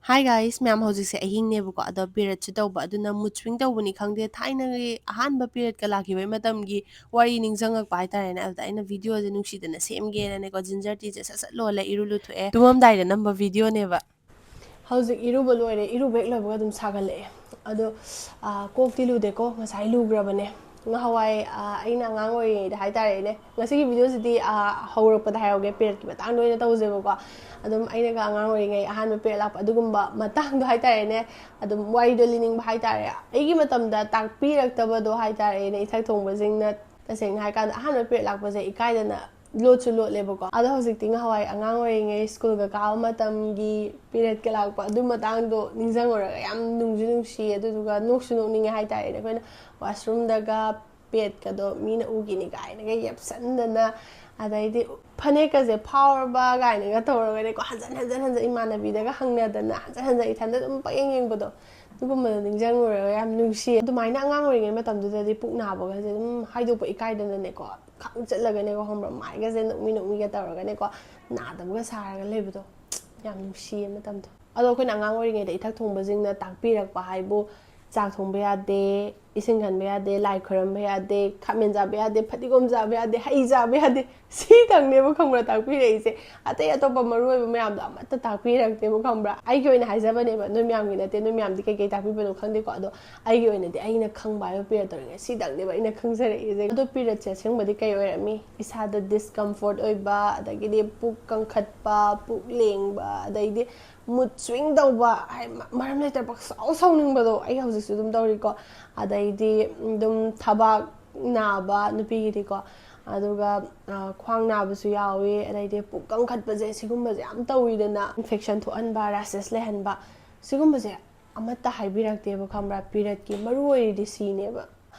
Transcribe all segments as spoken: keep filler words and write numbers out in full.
Hi guys, ꯃꯌꯥꯝ, ꯍꯧꯖꯤꯛꯁꯦ ꯑꯍꯤꯡꯅꯦꯕꯀꯣ, ꯑꯗꯣ ꯄꯤꯔꯠꯁꯨ ꯇꯧꯕ, ꯑꯗꯨꯅ ꯃꯨꯗ ꯁ꯭ꯋꯤꯡ ꯇꯧꯕꯅꯤ ꯈꯪꯗꯦ, ꯊꯥꯏꯅꯒꯤ ꯑꯍꯥꯟꯕ ꯄꯤꯔꯠꯀ ꯂꯥꯛꯈꯤꯕꯒꯤ ꯃꯇꯝꯒꯤ ꯋꯥꯔꯤ ꯅꯤꯡꯁꯤꯡꯉꯛꯄ ꯍꯥꯏꯇꯥꯔꯦꯅꯦ꯫ ꯑꯗꯨꯗ ꯑꯩꯅ ꯚꯤꯗꯤꯑꯣꯁꯦ ꯅꯨꯡꯁꯤꯗꯅ ꯁꯦꯝꯒꯦꯅꯅꯦꯀꯣ, ꯖꯤꯟꯖꯔ ꯇꯤꯁꯦ ꯁꯠ ꯁꯠ ꯂꯣꯜꯂꯦ, ꯏꯔꯨ ꯂꯨꯊꯣꯛꯑꯦ, ꯇꯨꯝꯃꯝꯗꯥꯏꯗ ꯅꯝꯕ ꯚꯤꯗꯤꯑꯣꯅꯦꯕ꯫ ꯍꯧꯖꯤꯛ ꯏꯔꯨꯕ ꯂꯣꯏꯔꯦ, ꯏꯔꯨꯕ ꯍꯦꯛ ꯂꯣꯏꯕꯒ ꯑꯗꯨꯝ ꯁꯥꯒꯠꯂꯛꯑꯦ꯫ ꯑꯗꯣ ꯀꯣꯛꯇꯤ ꯂꯨꯗꯦꯀꯣ, ꯉꯁꯥꯏ ꯂꯨꯈ꯭ꯔꯕꯅꯦ꯫ ꯉꯍꯥꯟꯋꯥꯏ ꯑꯩꯅ ꯑꯉꯥꯡ ꯑꯣꯏꯔꯤꯉꯩꯗ ꯍꯥꯏꯇꯥꯔꯦꯅꯦ, ꯉꯁꯤꯒꯤ ꯚꯤꯗꯤꯑꯣꯁꯤꯗꯤ ꯍꯧꯔꯛꯄꯗ ꯍꯥꯏꯍꯧꯒꯦ, ꯄꯤꯔꯠꯀꯤ ꯃꯇꯥꯡꯗ ꯑꯣꯏꯅ ꯇꯧꯁꯦꯕꯀꯣ꯫ ꯑꯗꯨꯝ ꯑꯩꯅꯒ ꯑꯉꯥꯡ ꯑꯣꯏꯔꯤꯉꯩ ꯑꯍꯥꯟꯕ ꯄꯤꯔꯠ ꯂꯥꯛꯄ ꯑꯗꯨꯒꯨꯝꯕ ꯃꯇꯥꯡꯗꯣ ꯍꯥꯏꯇꯥꯔꯦꯅꯦ, ꯑꯗꯨꯝ ꯋꯥꯔꯤꯗꯣ ꯂꯤꯅꯤꯡꯕ ꯍꯥꯏꯇꯥꯔꯦ꯫ ꯑꯩꯒꯤ ꯃꯇꯝꯗ ꯇꯥꯛꯄꯤꯔꯛꯇꯕꯗꯣ ꯍꯥꯏꯇꯥꯔꯦꯅꯦ, ꯏꯊꯛ ꯊꯣꯡꯕꯁꯤꯡꯅ꯫ ꯇꯁꯦꯡꯅ ꯍꯥꯏꯔꯀꯥꯟꯗ ꯑꯍꯥꯟꯕ ꯄꯤꯔꯠ ꯂꯥꯛꯄꯁꯦ ꯏꯀꯥꯏꯗꯅ ꯂꯣꯠꯁꯨ ꯂꯣꯠꯂꯦꯕꯀꯣ꯫ ꯑꯗꯣ ꯍꯧꯖꯤꯛꯇꯤ, ꯉꯍꯥꯟꯋꯥꯏ ꯑꯉꯥꯡ ꯑꯣꯏꯔꯤꯉꯩ ꯁ꯭ꯀꯨꯜꯒ ꯀꯥꯕ ꯃꯇꯝꯒꯤ ꯄꯤꯔꯠꯀ ꯂꯥꯛꯄ ꯑꯗꯨ ꯃꯇꯥꯡꯗꯣ ꯅꯤꯡꯁꯤꯡꯉꯨꯔꯒ ꯌꯥꯝ ꯅꯨꯡꯁꯨ ꯅꯨꯡꯁꯤ, ꯑꯗꯨꯗꯨꯒ ꯅꯣꯛꯁꯨ ꯅꯣꯛꯅꯤꯡꯉꯦ ꯍꯥꯏꯇꯥꯔꯦꯅꯦ꯫ ꯑꯩꯈꯣꯏꯅ ꯋꯥꯁꯔꯨꯝꯗꯒ ꯄꯦꯠꯀꯗꯣ ꯃꯤꯅ ꯎꯈꯤꯅꯤ ꯀꯥꯏꯅꯒ ꯌꯦꯞꯁꯟꯗꯅ, ꯑꯗꯩꯗꯤ ꯐꯅꯦꯛꯀꯁꯦ ꯐꯥꯎꯔꯕ ꯀꯥꯏꯅꯒ ꯇꯧꯔꯒꯅꯦꯀꯣ, ꯍꯟꯖꯟ ꯍꯟꯖꯟ ꯍꯟꯖꯟ ꯏꯃꯥꯟꯅꯕꯤꯗꯒ ꯍꯪꯅꯗꯅ ꯍꯟꯖꯟ ꯍꯟꯖꯟ ꯏꯊꯟꯗ ꯑꯗꯨꯝ ꯄꯪꯌꯦꯡ ꯌꯦꯡꯕꯗꯣ, ꯑꯗꯨꯒꯨꯝꯕꯗꯣ ꯅꯤꯡꯁꯤꯡꯉꯨꯔꯒ ꯌꯥꯝ ꯅꯨꯡꯁꯤ꯫ ꯑꯗꯨꯃꯥꯏꯅ ꯑꯉꯥꯡ ꯑꯣꯏꯔꯤꯉꯩ ꯃꯇꯝꯗꯨꯗꯗꯤ ꯄꯨꯛ ꯅꯥꯕꯒꯁꯦ ꯑꯗꯨꯝ ꯍꯥꯏꯗꯣꯛꯄ ꯏꯀꯥꯏꯗꯅꯅꯦꯀꯣ, ꯈꯪ ꯆꯠꯂꯒꯅꯦꯀꯣ, ꯈꯪꯕ꯭ꯔꯥ, ꯃꯥꯏꯒꯁꯦ ꯅꯣꯛꯃꯤ ꯅꯣꯛꯃꯤꯒ ꯇꯧꯔꯒꯅꯦꯀꯣ, ꯅꯥꯗꯕꯒ ꯁꯥꯔꯒ ꯂꯩꯕꯗꯣ꯫ ꯌꯥꯝ ꯅꯨꯡꯁꯤꯌꯦ ꯃꯇꯝꯗꯣ꯫ ꯑꯗꯣ ꯑꯩꯈꯣꯏꯅ ꯑꯉꯥꯡ ꯑꯣꯏꯔꯤꯉꯩꯗ ꯏꯊꯛ ꯊꯣꯡꯕꯁꯤꯡꯅ ꯇꯥꯛꯄꯤꯔꯛꯄ ꯍꯥꯏꯕꯨ, ꯆꯥꯛ ꯊꯣꯡꯕ ꯌꯥꯗꯦ, ꯏꯁꯤꯡ ꯈꯟꯕ ꯌꯥꯗꯦ, ꯂꯥꯏ ꯈꯣꯏꯔꯝꯕ ꯌꯥꯗꯦ, ꯈꯥꯃꯦꯟ ꯆꯥꯕ ꯌꯥꯗꯦ, ꯐꯗꯤꯒꯣꯝ ꯆꯥꯕ ꯌꯥꯗꯦ, ꯍꯩ ꯆꯥꯕ ꯌꯥꯗꯦ, ꯁꯤꯇꯪꯅꯦꯕ, ꯈꯪꯕ꯭ꯔꯥ, ꯇꯥꯛꯄꯤꯔꯛꯏꯁꯦ꯫ ꯑꯇꯩ ꯑꯇꯣꯞꯄ ꯃꯔꯨ ꯑꯣꯏꯕ ꯃꯌꯥꯝꯗꯣ ꯑꯃꯠꯇ ꯇꯥꯛꯄꯤꯔꯛꯇꯦꯕ, ꯈꯪꯕ꯭ꯔꯥ꯫ ꯑꯩꯒꯤ ꯑꯣꯏꯅ ꯍꯥꯏꯖꯕꯅꯦꯕ, ꯅꯣꯏ ꯃꯌꯥꯝꯒꯤ ꯅꯠꯇꯦ, ꯅꯣꯏ ꯃꯌꯥꯝꯗꯤ ꯀꯩꯀꯩ ꯇꯥꯛꯄꯤꯕꯅꯣ ꯈꯪꯗꯦꯀꯣ꯫ ꯑꯗꯣ ꯑꯩꯒꯤ ꯑꯣꯏꯅꯗꯤ ꯑꯩꯅ ꯈꯪꯕ ꯍꯥꯏꯕ ꯄꯤꯔꯠ ꯇꯧꯔꯤꯉꯩ ꯁꯤꯗꯪꯅꯦꯕ ꯑꯩꯅ ꯈꯪꯖꯔꯛꯏꯁꯦ꯫ ꯑꯗꯣ ꯄꯤꯔꯠꯁꯦ ꯑꯁꯦꯡꯕꯗꯤ ꯀꯩ ꯑꯣꯏꯔꯝꯃꯤ? ꯏꯁꯥꯗ ꯗꯤꯁꯀꯝꯐꯣꯔꯠ ꯑꯣꯏꯕ, ꯑꯗꯒꯤꯗꯤ ꯄꯨꯛ ꯀꯟꯈꯠꯄ, ꯄꯨꯛ ꯂꯦꯡꯕ, ꯑꯗꯩꯗꯤ ꯃꯨꯗ ꯁ꯭ꯋꯤꯡ ꯇꯧꯕ, ꯍꯥꯏ-, ꯃ-, ꯃꯔꯝ ꯂꯩꯇꯅ ꯄꯪꯁꯥꯎ ꯁꯥꯎꯅꯤꯡꯕꯗꯣ ꯑꯩ ꯍꯧꯖꯤꯛꯁꯨ ꯑꯗꯨꯝ ꯇꯧꯔꯤꯀꯣ꯫ ꯑꯗꯩꯗꯤ ꯑꯗꯨꯝ ꯊꯕꯥꯛ ꯅꯥꯕ ꯅꯨꯄꯤꯒꯤꯗꯤꯀꯣ, ꯑꯗꯨꯒ, ꯑ, ꯈ꯭ꯋꯥꯡ ꯅꯥꯕꯁꯨ ꯌꯥꯎꯏ, ꯑꯗꯩꯗꯤ ꯄꯨꯛ ꯀꯟꯈꯠꯄꯁꯦ, ꯁꯤꯒꯨꯝꯕꯁꯦ ꯌꯥꯝ ꯇꯧꯋꯤꯗꯅ, ꯏꯟꯐꯦꯛꯁꯟ ꯊꯣꯛꯍꯟꯕ, ꯔꯦꯁꯦꯁ ꯂꯩꯍꯟꯕ, ꯁꯤꯒꯨꯝꯕꯁꯦ ꯑꯃꯠꯇ ꯍꯥꯏꯕꯤꯔꯛꯇꯦꯕ, ꯈꯪꯕ꯭ꯔꯥ? ꯄꯤꯔꯠꯀꯤ ꯃꯔꯨ ꯑꯣꯏꯔꯤꯗꯤ ꯁꯤꯅꯦꯕ꯫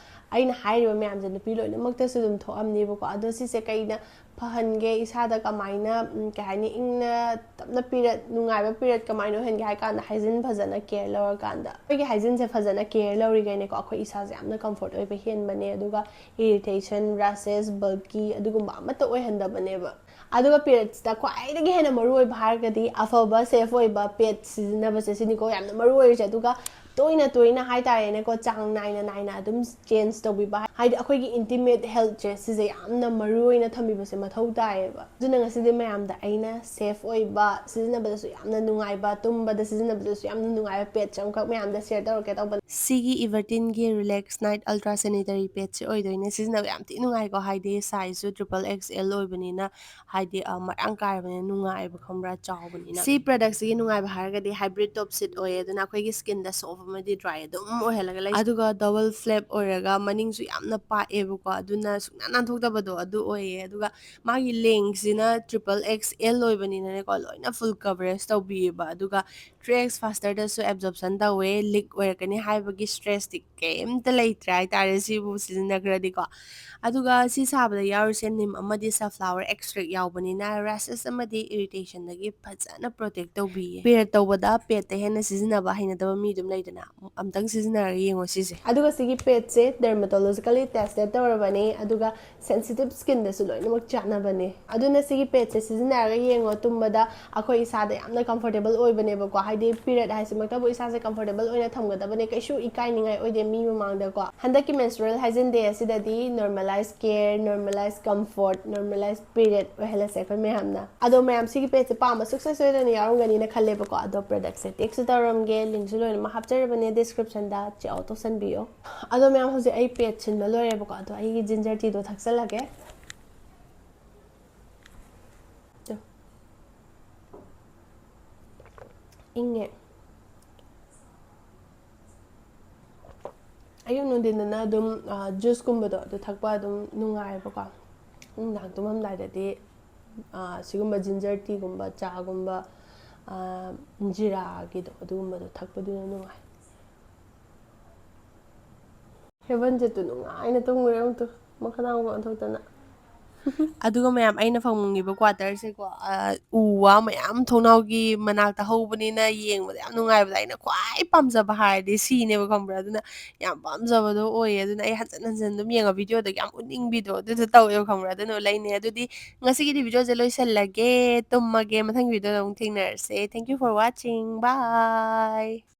ꯑꯩꯅ ꯍꯥꯏꯔꯤꯕ ꯃꯌꯥꯝꯁꯦ ꯅꯨꯄꯤ ꯂꯣꯏꯅꯃꯛꯇꯁꯨ ꯑꯗꯨꯝ ꯊꯣꯛꯑꯝꯅꯦꯕꯀꯣ꯫ ꯑꯗꯣ ꯁꯤꯁꯦ ꯀꯩꯅ ꯐꯍꯟꯒꯦ? ꯏꯁꯥꯗ ꯀꯃꯥꯏꯅ, ꯎꯝ, ꯀꯩ ꯍꯥꯏꯅꯤ, ꯏꯪꯅ ꯇꯞꯅ ꯄꯤꯔꯠ, ꯅꯨꯡꯉꯥꯏꯕ ꯄꯤꯔꯠ ꯀꯃꯥꯏꯅ ꯑꯣꯏꯍꯟꯒꯦ ꯍꯥꯏ ꯀꯥꯟꯗ, ꯍꯥꯏꯖꯤꯟ ꯐꯖꯅ ꯀꯦꯌꯔ ꯂꯧꯔꯀꯥꯟꯗ, ꯑꯩꯈꯣꯏꯒꯤ ꯍꯥꯏꯖꯤꯟꯁꯦ ꯐꯖꯅ ꯀꯦꯌꯔ ꯂꯧꯔꯤꯈꯩꯅꯦꯀꯣ, ꯑꯩꯈꯣꯏ ꯏꯁꯥꯁꯦ ꯌꯥꯝꯅ ꯀꯝꯐꯣꯔꯠ ꯑꯣꯏꯕ ꯍꯦꯟꯕꯅꯦ꯫ ꯑꯗꯨꯒ ꯏꯔꯤꯇꯦꯁꯟ, ꯔꯦꯁꯦꯁ, ꯕꯜꯀꯤ ꯑꯗꯨꯒꯨꯝꯕ ꯑꯃꯠꯇ ꯑꯣꯏꯍꯟꯗꯕꯅꯦꯕ꯫ ꯑꯗꯨꯒ ꯄꯦꯔꯦꯠꯁꯇ ꯈ꯭ꯋꯥꯏꯗꯒꯤ ꯍꯦꯟꯅ ꯃꯔꯨ ꯑꯣꯏꯕ ꯍꯥꯏꯔꯒꯗꯤ ꯑꯐꯕ ꯁꯦꯐ ꯑꯣꯏꯕ ꯄꯦꯠ ꯁꯤꯖꯤꯟꯅꯕꯁꯦ ꯁꯤꯅꯤꯀꯣ ꯌꯥꯝꯅ ꯃꯔꯨ ꯑꯣꯏꯔꯤꯁꯦ꯫ ꯑꯗꯨꯒ ꯇꯣꯏꯅ ꯇꯣꯏꯅ ꯍꯥꯏꯇꯥꯔꯦꯅꯦꯀꯣ, ꯆꯥꯡ ꯅꯥꯏꯅ ꯅꯥꯏꯅ ꯑꯗꯨꯝ ꯆꯦꯟꯖ ꯇꯧꯕꯤꯕ, ꯍꯥꯏꯗꯤ ꯑꯩꯈꯣꯏꯒꯤ ꯏꯟꯇꯤꯃꯦꯠ ꯍꯦꯜꯠꯁꯦ ꯁꯤꯁꯦ ꯌꯥꯝꯅ ꯃꯔꯨ ꯑꯣꯏꯅ ꯊꯝꯕꯤꯕꯁꯦ ꯃꯊꯧ ꯇꯥꯏꯌꯦꯕ꯫ ꯑꯗꯨꯅ ꯉꯁꯤꯗꯤ ꯃꯌꯥꯝꯗ ꯑꯩꯅ ꯁꯦꯐ ꯑꯣꯏꯕ, ꯁꯤꯖꯤꯟꯅꯕꯗꯁꯨ ꯌꯥꯝꯅ ꯅꯨꯡꯉꯥꯏꯕ, ꯇꯨꯝꯕꯗ ꯁꯤꯖꯤꯟꯅꯕꯗꯁꯨ ꯌꯥꯝꯅ ꯅꯨꯡꯉꯥꯏꯕ ꯄꯦꯠꯁꯦ ꯑꯃꯈꯛ ꯃꯌꯥꯝꯗ ꯁꯦꯌꯔ ꯇꯧꯔꯛꯀꯦ ꯇꯧꯕꯅꯦ꯫ ꯁꯤꯒꯤ ꯏꯚꯔꯇꯤꯟꯒꯤ ꯔꯤꯂꯦꯛꯁ ꯅꯥꯏꯠ ꯑꯜꯇ꯭ꯔꯥ ꯁꯦꯅꯤꯇꯔꯤ ꯄꯦꯠꯁꯦ ꯑꯣꯏꯗꯣꯏꯅꯦ꯫ ꯁꯤꯖꯤꯟꯅꯕ ꯌꯥꯝ ꯊꯤ ꯅꯨꯡꯉꯥꯏꯀꯣ, ꯍꯥꯏꯗꯤ ꯁꯥꯏꯖꯁꯨ ꯇ꯭ꯔꯤꯄꯜ ꯑꯦꯛꯁ ꯑꯦꯜ ꯑꯣꯏꯕꯅꯤꯅ, ꯍꯥꯏꯗꯤ ꯑ, ꯃꯔꯥꯡ ꯀꯥꯏꯕꯅꯤꯅ ꯅꯨꯡꯉꯥꯏꯕ, ꯈꯪꯕ꯭ꯔꯥ, ꯆꯥꯎꯕꯅꯤꯅ꯫ ꯁꯤ ꯄ꯭ꯔꯗꯛꯁꯤꯒꯤ ꯅꯨꯡꯉꯥꯏꯕ ꯍꯥꯏꯔꯒꯗꯤ ꯍꯥꯏꯕ꯭ꯔꯤꯠ ꯇꯣꯞ ꯁꯤꯠ ꯑꯣꯏꯌꯦ, ꯑꯗꯨꯅ ꯑꯩꯈꯣꯏꯒꯤ ꯁ꯭ꯀꯤꯟꯗ ꯁꯣꯐ ꯑꯃꯗꯤ ꯗ꯭ꯔꯥꯏ ꯑꯗꯨꯝ ꯑꯣꯏꯍꯜꯂꯒ ꯂꯩ꯫ ꯑꯗꯨꯒ ꯗꯕꯜ ꯐ꯭ꯂꯦꯞ ꯑꯣꯏꯔꯒ ꯃꯅꯤꯡꯁꯨ ꯌꯥꯝꯅ ꯄꯥꯛꯑꯦꯕꯀꯣ, ꯑꯗꯨꯅ ꯁꯨꯡꯅꯥꯟ ꯅꯥꯟꯊꯣꯛꯇꯕꯗꯣ ꯑꯗꯨ ꯑꯣꯏꯌꯦ꯫ ꯑꯗꯨꯒ ꯃꯥꯒꯤ ꯂꯦꯡꯁꯤꯅ ꯇ꯭ꯔꯤꯄꯜ ꯑꯦꯛꯁ ꯑꯦꯜ ꯑꯣꯏꯕꯅꯤꯅꯅꯦꯀꯣ, ꯂꯣꯏꯅ ꯐꯨꯜ ꯀꯚꯔꯦꯖ ꯇꯧꯕꯤꯌꯦꯕ꯫ ꯑꯗꯨꯒ ꯊ꯭ꯔꯤ ꯑꯦꯛꯁ ꯐꯥꯁꯇꯔꯗꯁꯨ ꯑꯦꯕꯖꯣꯔꯞꯁꯟ ꯇꯧꯋꯦ, ꯂꯤꯛ ꯑꯣꯏꯔꯛꯀꯅꯤ ꯍꯥꯏꯕꯒꯤ ꯁ꯭ꯇ꯭ꯔꯦꯁꯇꯤ ꯀꯩꯝꯇ ꯂꯩꯇ꯭ꯔꯦ ꯍꯥꯏꯇꯥꯔꯦ ꯁꯤꯕꯨ ꯁꯤꯖꯤꯟꯅꯈ꯭ꯔꯗꯤꯀꯣ꯫ ꯑꯗꯨꯒ ꯁꯤ ꯁꯥꯕꯗ ꯌꯥꯎꯔꯤꯁꯦ ꯅꯤꯝ ꯑꯃꯗꯤ ꯁꯟꯐ꯭ꯂꯥꯋꯔ ꯑꯦꯛꯁꯇ꯭ꯔꯦꯛ ꯌꯥꯎꯕꯅꯤꯅ ꯔꯦꯁꯦꯁ ꯑꯃꯗꯤ ꯏꯔꯤꯇꯦꯁꯟꯗꯒꯤ ꯐꯖꯅ ꯄ꯭ꯔꯣꯇꯦꯛ ꯇꯧꯕꯤꯌꯦ꯫ ꯄꯦꯔꯦꯠ ꯇꯧꯕꯗ ꯄꯦꯠꯇ ꯍꯦꯟꯅ ꯁꯤꯖꯤꯟꯅꯕ ꯍꯩꯅꯗꯕ ꯃꯤ ꯑꯗꯨꯝ ꯂꯩꯗꯅ, ꯑꯝꯇꯪ ꯁꯤꯖꯤꯟꯅꯔꯒ ꯌꯦꯡꯉꯣ ꯁꯤꯁꯦ꯫ ꯑꯗꯨꯒ ꯁꯤꯒꯤ ꯄꯦꯠꯁꯦ ꯗꯔꯃꯇꯣꯂꯣꯖꯤꯀꯦꯜꯂꯤ ꯇꯦꯁꯇꯦꯠ ꯇꯧꯔꯕꯅꯦ, ꯑꯗꯨꯒ ꯁꯦꯟꯁꯤꯇꯤꯞ ꯁ꯭ꯀꯤꯟꯗꯁꯨ ꯂꯣꯏꯅꯃꯛ ꯆꯥꯟꯅꯕꯅꯦ꯫ ꯑꯗꯨꯅ ꯁꯤꯒꯤ ꯄꯦꯠꯁꯦ ꯁꯤꯖꯤꯟꯅꯔꯒ ꯌꯦꯡꯉꯣ, ꯇꯨꯝꯕꯗ ꯑꯩꯈꯣꯏ ꯏꯁꯥꯗ ꯌꯥꯝꯅ ꯀꯝꯐꯣꯔꯇꯦꯕꯜ ꯑꯣꯏꯕꯅꯦꯕꯀꯣ꯫ ꯍꯥꯏꯗꯤ ꯄꯤꯔꯤꯌꯗ ꯍꯥꯏꯁꯤꯃꯛꯇꯕꯨ ꯏꯁꯥꯁꯦ ꯀꯝꯐꯣꯔꯇꯦꯕꯜ ꯑꯣꯏꯅ ꯊꯝꯒꯗꯕꯅꯦ, ꯀꯩꯁꯨ ꯏꯀꯥꯏꯅꯤꯡꯉꯥꯏ ꯑꯣꯏꯗꯦ ꯃꯤ ꯃꯃꯥꯡꯗꯀꯣ꯫ ꯍꯟꯗꯛꯀꯤ ꯃꯦꯟꯁꯇ꯭ꯔꯨꯑꯦꯜ ꯍꯥꯏꯖꯤꯟ ꯗꯦ ꯑꯁꯤꯗꯗꯤ normalise care, normalise comfort, normalise period ꯑꯣꯏꯍꯜꯂꯁꯦ ꯑꯩꯈꯣꯏ ꯃꯌꯥꯝꯅ꯫ ꯑꯗꯣ ꯃꯌꯥꯝ ꯁꯤꯒꯤ ꯄꯦꯠꯁꯦ ꯄꯥꯝꯕ ꯁꯨꯡꯁꯣꯏ ꯁꯣꯏꯗꯅ ꯌꯥꯎꯔꯝꯒꯅꯤꯅ ꯈꯜꯂꯦꯕꯀꯣ꯫ ꯑꯗꯣ ꯄ꯭ꯔꯗꯛꯁꯦ ꯇꯦꯛꯁꯨ ꯇꯧꯔꯝꯒꯦ, ꯂꯤꯡꯁꯨ ꯂꯣꯏꯅꯃꯛ ꯍꯥꯞꯆꯔꯕꯅꯦ ꯗꯤꯁꯀ꯭ꯔꯤꯞꯁꯟꯗ, ꯆꯦꯛ ꯑꯥꯎꯠ ꯇꯧꯁꯟꯕꯤꯌꯣ꯫ ꯑꯗꯣ ꯃꯌꯥꯝ ꯍꯧꯖꯤꯛ ꯑꯩ ꯄꯦꯠ ꯁꯤꯟꯕ ꯂꯣꯏꯔꯦꯕꯀꯣ, ꯑꯗꯣ ꯑꯩꯒꯤ ꯖꯤꯟꯖꯔ ꯇꯤꯗꯣ ꯊꯛꯆꯜꯂꯒꯦ꯫ ꯇꯨ꯫ ꯏꯪꯉꯦ꯫ ꯑꯌꯨꯛ ꯅꯨꯡꯊꯤꯟꯗꯅ ꯑꯗꯨꯝ, ꯑ, ꯖꯨꯁꯀꯨꯝꯕꯗꯣ ꯑꯗꯨ ꯊꯛꯄ ꯑꯗꯨꯝ ꯅꯨꯡꯉꯥꯏꯕꯀꯣ꯫ ꯅꯨꯡꯗꯥꯡ ꯇꯨꯝꯃꯝꯗꯥꯏꯗꯗꯤ, ꯑ, ꯁꯤꯒꯨꯝꯕ ꯖꯤꯟꯖꯔ ꯇꯤꯒꯨꯝꯕ, ꯆꯥꯒꯨꯝꯕ, ꯑ, ꯖꯤꯔꯥꯒꯤꯗꯣ ꯑꯗꯨꯒꯨꯝꯕꯗꯣ ꯊꯛꯄꯗꯨꯅ ꯅꯨꯡꯉꯥꯏ꯫ ꯍꯦꯕꯟꯁꯦ ꯇꯨ ꯅꯨꯡꯉꯥꯏꯅ ꯇꯨꯝꯈ꯭ꯔꯦ ꯑꯃꯨꯛꯇ, ꯃꯈꯥꯗꯥꯡꯒ ꯑꯣꯟꯊꯣꯛꯇꯅ꯫ ꯑꯗꯨꯒ ꯃꯌꯥꯝ, ꯑꯩꯅ ꯐꯪꯉꯤꯕ quarterꯁꯦꯀꯣ, ꯑ, ꯎ ꯋꯥ ꯃꯌꯥꯝ ꯊꯣꯡꯅꯥꯎꯒꯤ ꯃꯅꯥꯛꯇ ꯍꯧꯕꯅꯤꯅ ꯌꯦꯡꯕꯗ ꯌꯥꯝ ꯅꯨꯡꯉꯥꯏꯕꯗ, ꯑꯩꯅ ꯈ꯭ꯋꯥꯏ ꯄꯥꯝꯖꯕ ꯍꯥꯏꯔꯗꯤ ꯁꯤꯅꯦꯕ, ꯈꯪꯕ꯭ꯔꯥ? ꯑꯗꯨꯅ ꯌꯥꯝ ꯄꯥꯝꯖꯕꯗꯣ ꯑꯣꯏꯌꯦ꯫ ꯑꯗꯨꯅ ꯑꯩ ꯍꯟꯖꯟ ꯍꯟꯖꯟ ꯑꯗꯨꯝ ꯌꯦꯡꯉ videoꯗꯒ ꯌꯥꯝ ꯎꯠꯅꯤꯡꯕꯤꯗꯣ ꯑꯗꯨꯗꯣ ꯇꯧꯋꯦꯕ, ꯈꯪꯕ꯭ꯔꯥ? ꯑꯗꯨꯅ ꯂꯩꯅꯩ꯫ ꯑꯗꯨꯗꯤ ꯉꯁꯤꯒꯤꯗꯤ videoꯁꯦ ꯂꯣꯏꯁꯜꯂꯒꯦ, ꯇꯨꯝꯃꯒꯦ꯫ ꯃꯊꯪ videoꯗ ꯑꯃꯨꯛ ꯊꯦꯡꯅꯔꯁꯦ꯫ Thank you for watching. Bye.